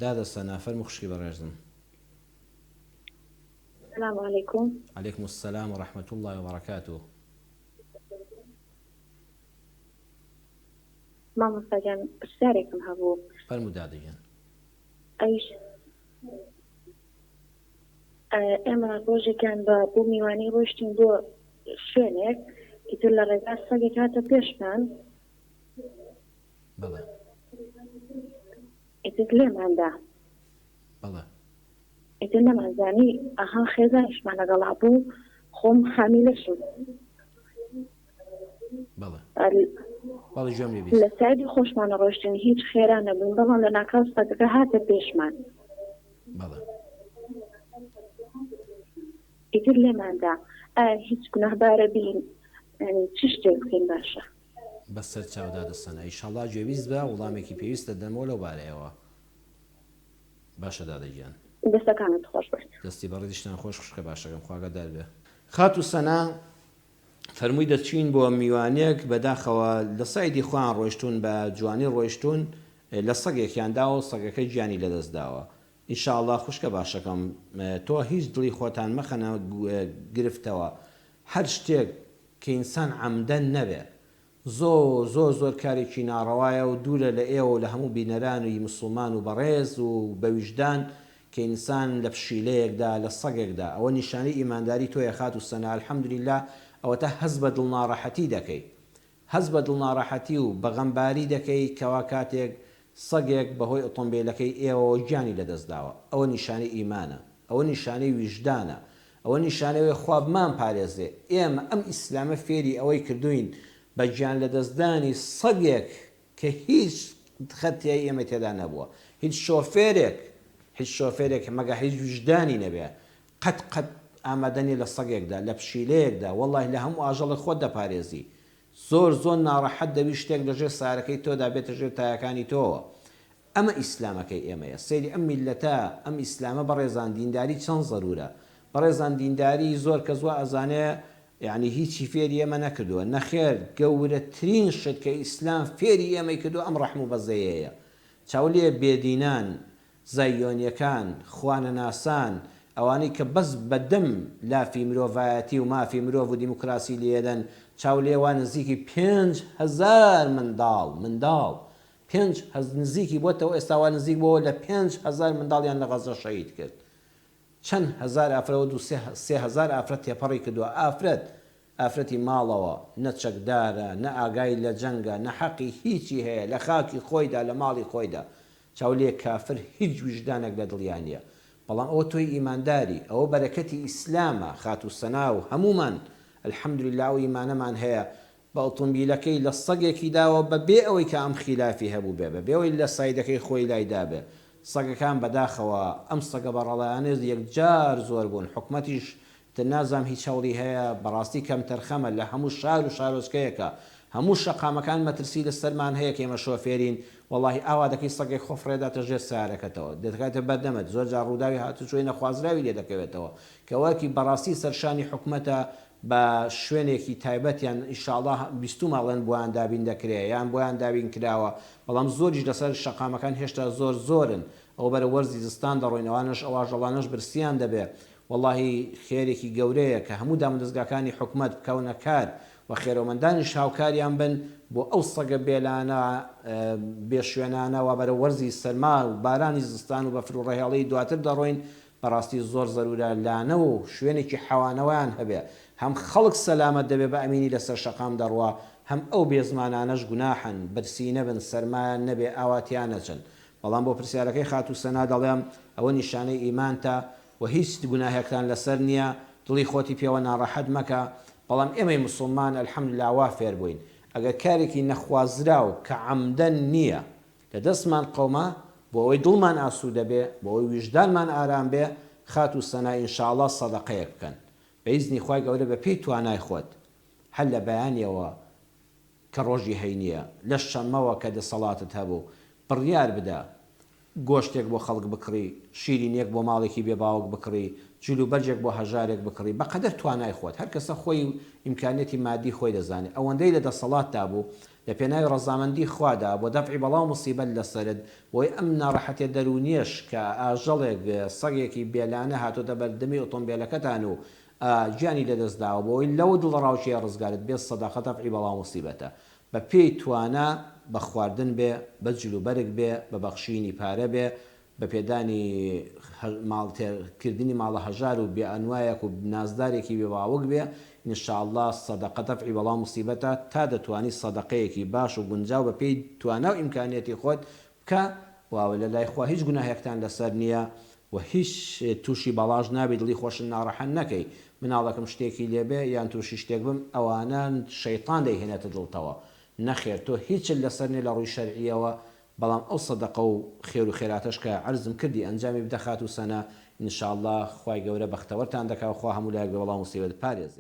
دادە سەنا فەرموو خوشکی بەڕێزم. سلام علیکم. علیکم السلام و رحمة اللە و برکاته. مامۆستا گیان پرسیارێکم هەبوو. فەرموو دادە گیان. ئەویش ئێمە ڕۆژێکیان بە بۆ میوانی ڕۆیشتین بۆ شوێنێک ئیتر لە ڕێگا سەگێک هاتە پێشمان. بەڵێ. ئیتر لێماندا. بەڵێ. ئیتر نەمانزانی ئەها خێزانیشمان لەگەڵا بوو خۆم حامیلەشم. بەڵێ. بەڵێ گوێم لێ بیست. لە سایدی خۆشمانە ڕۆشتین هیچ خێرا نەبووین بەڵام لە ناکاو سەگەکە هاتە پێشمان. بەڵێ. ئیتر لێماندا ئایا هیچ گوناهبارە بین یانی چ شتێک بکەین باشە؟ بەسەر چاو دادە سەنا ئیشەڵا گوێبیست بە وڵامێکی پێویست دەدەمەوە لەو بارەیەوە باشە دادە گیان. دەستەکانت خۆش بێت. دەستی بەڕێزیشتان خۆش خوشکە باشەکەم خوا ئاگادار بێ. خاتوو سەنا فەرمووی دەچین بۆ میوانێک بەداخەوە لە سایدی خۆیان ڕۆیشتوون بە جوانی ڕۆیشتوون لە سەگێکیان داوە و سەگەکە گیانی لەدەست داوە ان شاء اللە خوشکە باشەکەم تۆ هیچ دڵی خۆتان مەخەنە گرفتەوە هەر شتێک کە ئینسان عەمدەن نەبێ زۆر زۆر زۆر کارێکی ناڕەوایە و دوورە لە ئێوە و لە هەموو بینەران ی مسوڵمان و بەڕێز و بە ویژدان کە ئینسان لە پشیلەیەکدا لە سەگێکدا ئەوە نیشانەی ئیمانداری تۆیە خاتوو سەنا الحمدللە ئەوەتا هەست بە دڵناڕەحەتی دەکەی هەست بە دڵناڕەحەتی و بە غەمباری دەکەی کەوا کاتێک سەگێک بەهۆی ئۆتۆمبیلەکەی ئێوەوە گیانی لەدەست داوە ئەوە نیشانەی ئیمانە ئەوە نیشانەی ویژدانە ئەوە نیشانەی ئەوەیە خوا بمان پارێزێ ئێمە ئەم ئیسلامە فێری ئەوەی کردوین بە گیان لەدەستدانی سەگێک کە هیچ خەتیای ئێمەی تێدا نەبووە هیچ شۆفێرێک هیچ شۆفێرێک مەگە هیچ ویژدانی نەبێ قەت قەت ئامادە نیە لە سەگێکدا لە پشیلەیەکدا وەڵاهی لە هەموو ئاژەڵێک خۆت دەپارێزی زۆر زۆر ناڕەحەت دەبی شتێک لە ژێر سارەکەی تۆدا بێتە ژێر تایەکانی تۆوە ئەمە ئیسلامەکەی ئێمەیە سەیری ئەم میللەتە ئەم ئیسلامە بەڕێزان دینداری چەند زەرورە بەڕێزان دینداری زۆر کەس وا ئەزانێ یەعنی هیچی فێری ئێمە نەکردووە نەخێر گەورەترین شت کە ئیسلام فێری ئێمەی کردووە ئەم ڕەحم و بەزەیەیە چاو لێ بێدینان زایۆنیەکان، خوانەناسان، ئەوانەی کە بەس بە دەم لافی مرۆڤایەتی و مافی مرۆڤ و دیموکراسی لێدەن، چاو لێ وا نزیکی 5000 منداڵ، منداڵ، پێنج هەز نزیکی بۆتەوە ئێستا وا نزیک بۆوە لە 5000 منداڵیان لە غەزە شەهید کرد. چەند هەزار ئافرەت وە دوو سێ 3000 ئافرەت تێپەڕی کردووە، ئافرەت، ئافرەتی ماڵەوە نە چەکدارە نە ئاگای لە جەنگە نە حەقی هیچی هەیە لە خاکی خۆیدا لە ماڵی خۆیدا چاو لێ کافر هیچ ویژدانێک لە دڵیا نیە بەڵام ئەوە تۆی ئیمانداری ئەوە بەرەکەتی ئیسلامە خاتوو سەنا و هەموومان الحمدللە ئەو ئیمانەمان هەیە بە ئۆتۆمبیلەکەی لە سەگێکی داوە بە بێ ئەوەی کە ئەم خیلافی هەبووبێ بە بێ ئەوەی لە سایدەکەی خۆی لای دابێ سەگەکان بەداخەوە ئەم سەگە بەڕەڵایانە یەکجار زۆر بوون حکومەتیش تر نازانم هیچ هەوڵی هەیە بەڕاستی کەمتەرخەمە لە هەموو شار و شارۆچکەیەکا هەموو شەقامەکان مەترسی لە سەرمان هەیە کە ئێمە شۆفێرین وەڵاهی ئاوا دەکەی سەگێک خۆ فڕێداتە ژێر سەیارەکەتەوە دەکاتە بەردەمت زۆر جار ڕووداوی هاتوچۆی نەخوازراوی لێ دەکەوێتەوە کە وەکی بەڕاستی سەرشانی حکومەتە بە شوێنێکی تایبەت یان ئیشاڵا بیستومە ئەڵێن بۆیان دابین دەکرێ یان بۆیان دابین کراوە بەڵام زۆریش لەسەر شەقامەکان هێشتا زۆر زۆرن ئەوە بەرە وەرزی زستان دەڕۆین ئەوانەش ئەو ئاژەڵانەش برسیان دەبێ وەڵاهی خێرێکی گەورەیە کە هەموو دامودەزگاکانی حکومەت بکەونە کار و خێرەومەندانیش هاوکاریان بن بۆ ئەو سەگە بێلانە بێ شوێنانە وا بەرەو وەرزی سەرما و بارانی زستان و بەفر و ڕەهێڵی دواتر دەڕۆین بەڕاستی زۆر زەرورە لانە و شوێنێکی حەوانەوەیان هەبێ هەم خەڵک سەلامەت دەبێ بە ئەمینی لەسەر شەقام دەڕوا هەم ئەو بێزمانانەش گوناحن برسی نەبن سەرمایان نەبێ ئاوا تیا نەچن بەڵام بۆ پرسیارەکەی خاتوو سەنا دەڵێم ئەوە نیشانەی ئیمانتە و هیچ گوناهێکتان لەسەر نیە دڵی خۆتی پێوە ناڕەحەت مەکە بەڵام ئێمەی موسڵمان الحمدللە وا فێر بووین ئەگەر کارێکی نەخوازراو کە عەمدەن نیە لە دەستمان قەوما بۆ ئەوەی دڵمان ئاسوودە بێ بۆ ئەوەی ویژدانمان ئارام بێ خاتوو سەنا ان شاء اللە سەدەقەیەک بکەن بە ئیزنی خوای گەورە بە پێی توانای خۆت هەر لە بەیانیەوە کە ڕۆژی هەینیە لە شەممەوە کە دەسەڵاتت هەبوو بڕیار بدە گۆشتێک بۆ خەڵک بکڕی، شیرینیەک بۆ ماڵێکی بێ باوک بکڕی، جلوبەرگێک بۆ هەژارێک بکڕی، بە قەدەر توانای خۆت، هەر کەسە خۆی و ئیمکانیەتی مادی خۆی دەزانێ، ئەوەندەی لە دەسەڵاتتا بوو، لە پێناوی ڕەزامەندی خوادا بۆ دەفعی بەڵا و موسیبەت لەسەرت بۆی ئەم ناڕەحەتیە دەروونیەش کە ئاژەڵێک سەگێکی بێلانە هاتۆتە بەردەمی ئۆتۆمبێلەکەتان و گیانی لەدەست داوە بۆی لەو دڵەڕاوکێیە ڕزگارت بێت سەدەقە دەفعی بەڵا و موسیبەتە بە پێی توانا بە خواردن بێ بە جل و بەرگ بێ بە بەخشینی پارە بێ بە پێدانی ماڵ تێر کردنی ماڵە هەژار و بێ ئەنوایەک و نازدارێکی بێ باوک بێ ان شاء اللە سەدەقە دەفعی بەڵا و موسیبەتە تا دەتوانی سەدەقەیەکی باش و گونجاو بە پێی توانا و ئیمکانیەتی خۆت بکە و لە لای خوا هیچ گوناهێکتان لەسەر نیە و هیچ توشی بەڵاش نابی دڵی خۆشت ناڕەحەت نەکەی مناڵەکم شتێکی لێ بێ یان توشی شتێک بم ئەوانە شەیتان دەیهێنێتە دڵتەوە نەخێر تۆ هیچت لەسەر نیە لە ڕووی شەرعیەوە بەڵام ئەو سەدەقە و خێر و خێراتەش کە عەرزم کردی ئەنجامی بدە خاتوو سەنا ان شاء اللە خوای گەورە بەختەوەرتان دەکا و خوا هەموو لایەک لە بەڵا و موسیبەت بپارێزێ.